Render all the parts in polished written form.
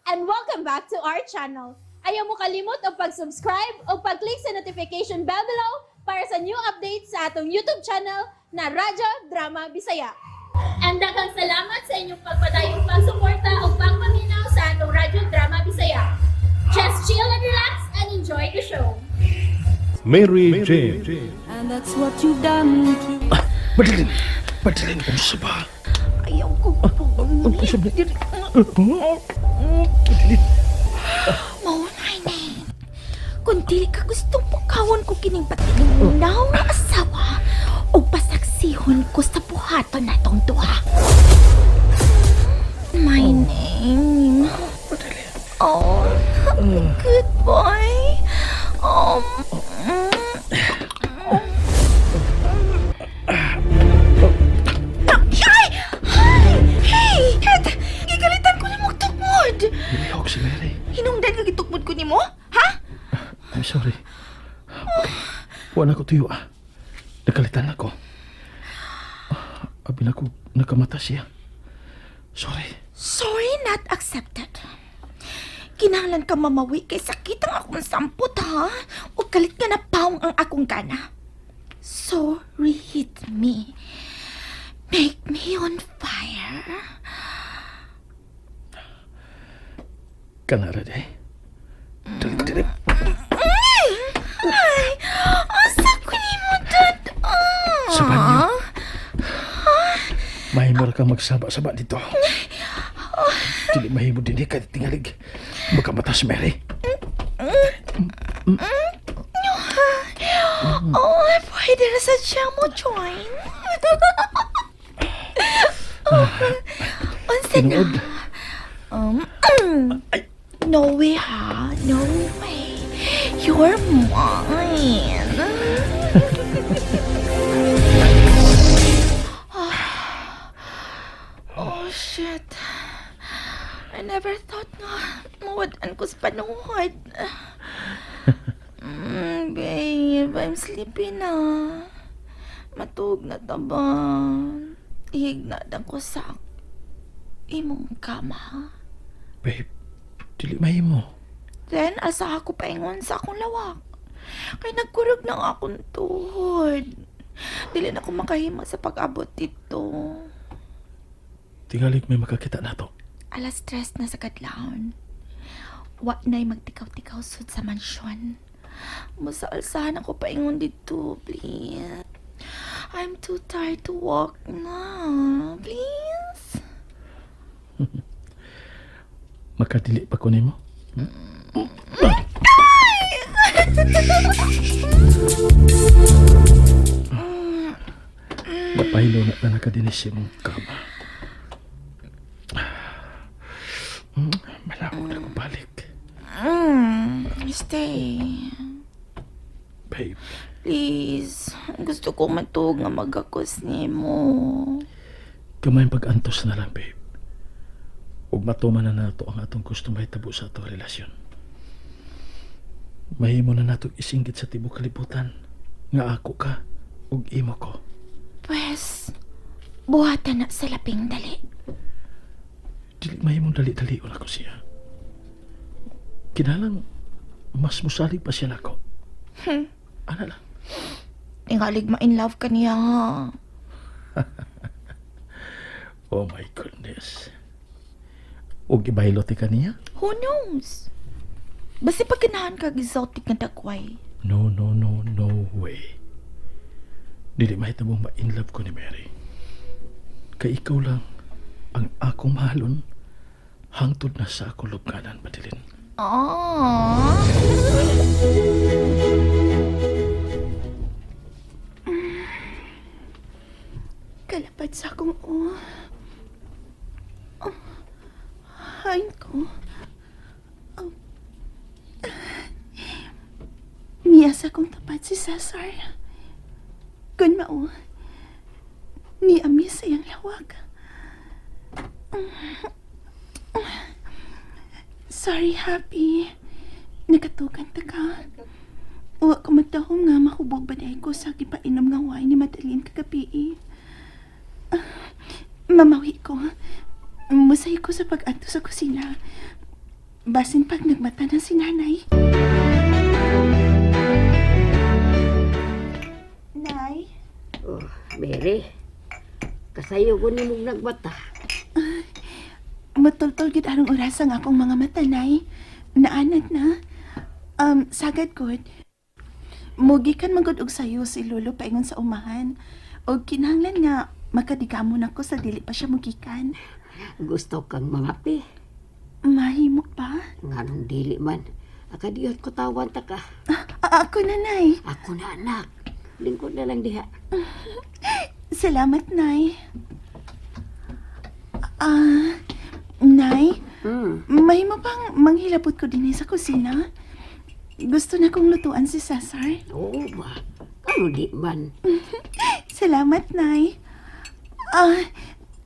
And welcome back to our channel. Ayaw mo kalimot og pag-subscribe o pag-click sa notification bell below para sa new updates sa atong YouTube channel na Radyo Drama Bisaya. And daghang salamat sa inyong pagpadayong pagsuporta o pagpaminaw sa atong Radyo Drama Bisaya. Just chill and relax and enjoy the show. Mary Jane. And that's what you've done to Madeline! Madeline, unsa ba? Ayaw ko po. Unsa ba? Madeline! Mao na ni. Kung dili ka gustong pukawon ko kining patininaw nga asawa o pasaksihon ko sa buhaton natong duha. My name. Oh, good boy. Ay! Ay! Hey! Ed! Gigalitan ko nimo tukmod! Nilihok si Mary. Hinungdan ka gitukmod ko nimo? Ha? I'm sorry. Okay. Wala ko tuyo ah. Nakalitan ako. Ah, abi na ko nakamata siya. Sorry. Sorry, not accepted. Kinahanglan ka mamawi kay sakit ang akong sampot, ha? O kalit nga na pawng ang akong gana. Sorry hit me. Make me on fire. Kanara day. Dali, dali. Ay, asa ko nimo dad? Ah. Sa banyo. Mahimo ra kang magsaba-saba dito. Dili mahimo din kay tingalig. Makamata si Mary. Oh, pwede na sa siya mo join. Oh, unsa na? Tinuod. No way, ha? No way. You're mine. Oh, shit. I never thought nga mawad-an ko sa panuhod. Babe, I'm sleepy na. Matug na ta ba? Higna na ko sa imong kama. Babe, dili mahimo. Then, asa ako paingon sa akong lawak. Kay nagkurog na ang akong tuhod. Dili na ko makahimo sa pag-abot dito. Tingalig may makakita nato. 3:00 na sa kadlawon. Wa na'y magtikaw-tikaw sud sa mansyon. Musa alsahan ako paingon dito, please. I'm too tired to walk na. Please. Makadili pa ko nimo. Hmm? Mapahilo na tanaka din sa imong kama. Malako na kong balik. Stay. Babe, Please. Gusto ko matug nga magakos nimo. Gamay pag-antos na lang, babe. Ug matuman na nato ang atong gusto mahitabo sa atong relasyon. Mahimo na nato isinggit sa tibok kalibutan nga ako ka ug imo ko. Pwes, buhatan na sa labing dali. Dili mahimong dali-dali ko siya. Kinahanglan mas musalig pa siya nako. Ana lang. Tingalig ma-in love ka niya, ha? Oh my goodness. Ug ibaylo ti kaniya? Who knows? Basta pagkanahan kag exotic nga dagway. No, no, no, no way. Dili mahitabong ma-in love ko ni Mary. Kay ikaw lang ang akong mahalon hangtod na sa akong lubganan, Madeline. Aww. Kalapad sa akong oh. Oh. Hain ko. Oh. Niya sa akong tapat si Cesar. Kun mao, ni ami sa iyang lawag. Sorry, Happy. Nakatugan ta ka. Wa ko matahong nga mahubog ba ko sa gipainom nga wine ni Madeline kagabi eh. Mamawi ko. Musay ko sa pag-adto sa kusina. Basin pag nagmata na si nanay. Nay? Oh, Mary. Kasayo ko ni mong nagbata. Matultol gid arong oras ang akong mga mata, Nay. Naanad na. Sagad gud. Mugikan man gud og sayo si Lolo paingon sa umahan. Og kinahanglan nga makadigamon ako sa dili pa siya mugikan. Gusto kang mga pi. Mahimo pa? Nganong dili man. Akadiyot ko tawan ta ka. Ah, ako na, Nay. Ako na anak. Lingkod na lang diha. Salamat, Nay. Ah, Nay, mahimo pang manghilabot ko din sa kusina? Gusto na kong lutuan si Cesar. Oo ba? Ano di man? Salamat, Nay. Ah,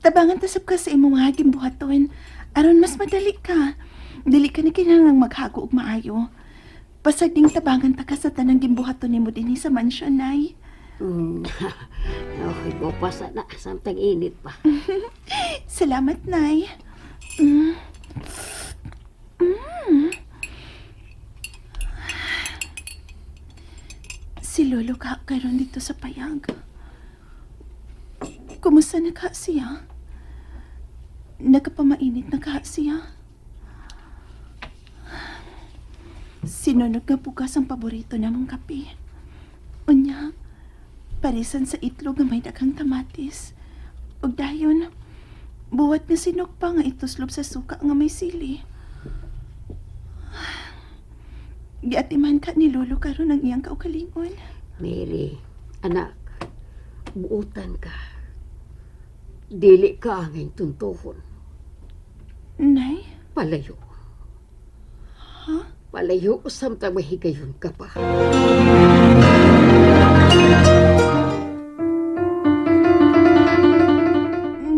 tabangan tasap ka sa imong mga gimbuhaton. Aron mas madali ka. Dili ka na kinahanglang maghago og maayo. Pasag ding tabangan ta ka sa tanang gimbuhaton nimo dinhi sa mansyon, Nay. Oh, ipasa na. Samtang init pa. Salamat, Nay. Mm. Mm. Si Lolo ka karon dito sa payag. Kumusta na ka siya? Nakapamainit na ka siya? Sinunog nga bukas ang paborito namong kape. Unya, parisan sa itlog nga may daghang kamatis. Ug dayon, buwat nga sinugpa nga ituslob sa suka nga may sili. Giatiman ka ni Lolo karon ang iyang kaugalingon. Mary, anak, buutan ka. Dili ka angin tuntuhon. Nay, Palayo. Ha? Palayo samtang mahigayon ka pa.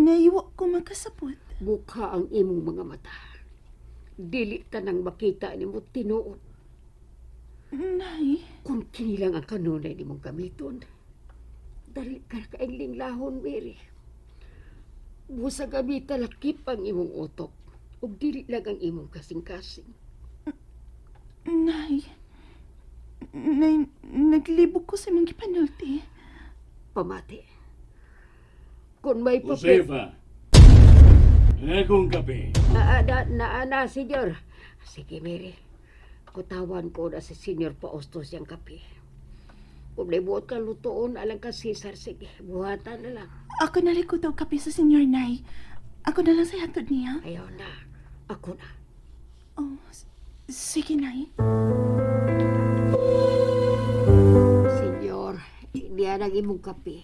nay, wa ko makasabot. Buka ang imong mga mata. Dili tanang makita nimo tinuod. Nay, Kung kini lang ang kanunay nimong gamiton. Dali ka kaingling lahon, Mary. Busa gamita lakip ang imong utok. Ug dili lang ang imong kasing-kasing. nay. Nay, naglibog ko sa imong gipanulti. Pamati. Kung may papel... Josefa! Akong kape. Na, na, na, na, senyor. Sige, Mary. Kutawan ko na si Senyor Paustos yung kape. Kung may buot ka lutoon, alang ka Cesar, sige, buhatan na lang. Ako na rin ko daw kape sa Senyor Nay. Ako na lang sa hatod niya. Ayaw na. Ako na. Oh, sige, Nay. Senyor, hindi ang imong kape.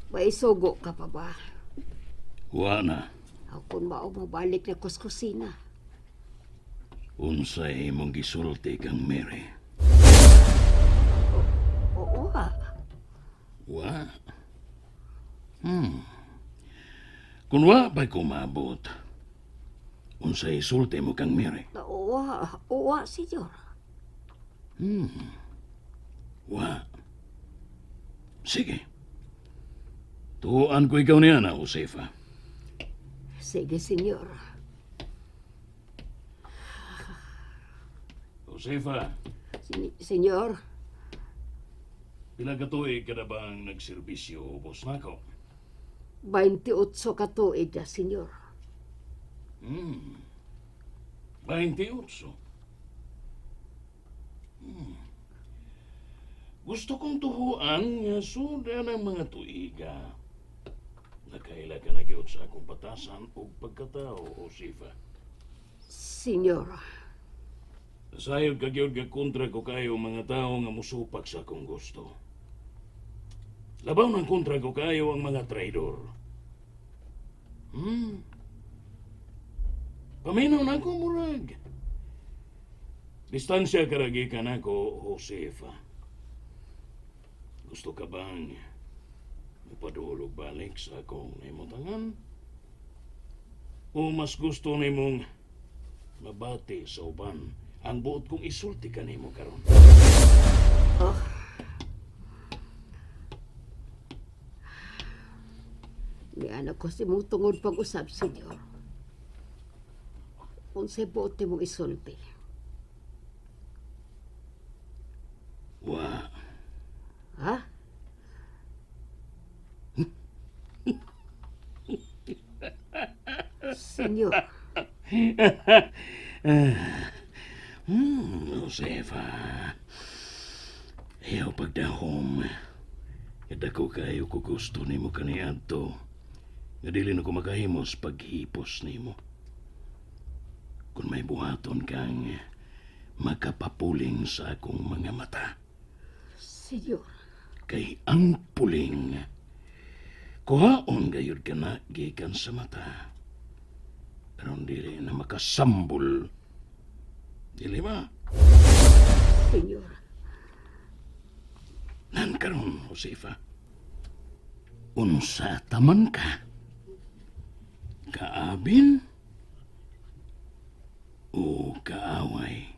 Maisugo ka pa ba? Wa na. Kung mao, mabalik na kuskusina. Unsay imong gisulti kang Mary? Oo ha. Wa. Kung wa pa'y kumabot, unsay sulti mo kang Mary? Oo ha. Oo ha, senyor. Wa. Sige. Tuan ko ikaw niya na, Josefa. Sige, senyor. Josefa, Senyor, pila ka tuig ka na bang nagserbisyo ubos nako? 28 ka tuig na, senyor. 28. Gusto kong tuhuan nga suda ng mga tuiga. Nakaila ka na gyud sa akong batasan ug pagkatao, Josefa. Senyor, Sayod ka gyud nga kontra ko kayo mga tao nga musupak sa akong gusto. Labaw ng kontra ko kayo ang mga traidor. Paminaw na ako, murag. Distansya karagi ka na ko, Josefa. Gusto ka bang mupadulog balik sa akong naimutangan? O mas gusto nimong mabati sa uban ang buot kong isulti kanimo karon? Ni anak ko si mong tungod pag-usab, senyor. Unsay buot nimo isulti? Wa. Ha? Senyor, Josefa. Ayaw pagdahom. Dako kayo ko gusto nimo kaniadto. Nga dili na ko makahimos paghipos nimo. Kung may buhaton kang makapapuling sa akong mga mata. Senyor, Kay ang puling, kuhaon gayud ka na gikan sa mata. Pero dili na makasambol. Dili ba? Senyor, Nan karon, Josefa. Unsa taman ka? Kaabin? O kaaway?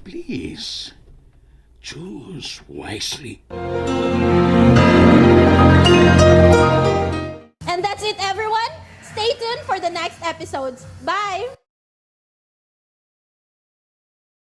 Please, choose wisely. And that's it, everyone. Stay tuned for the next episodes. Bye!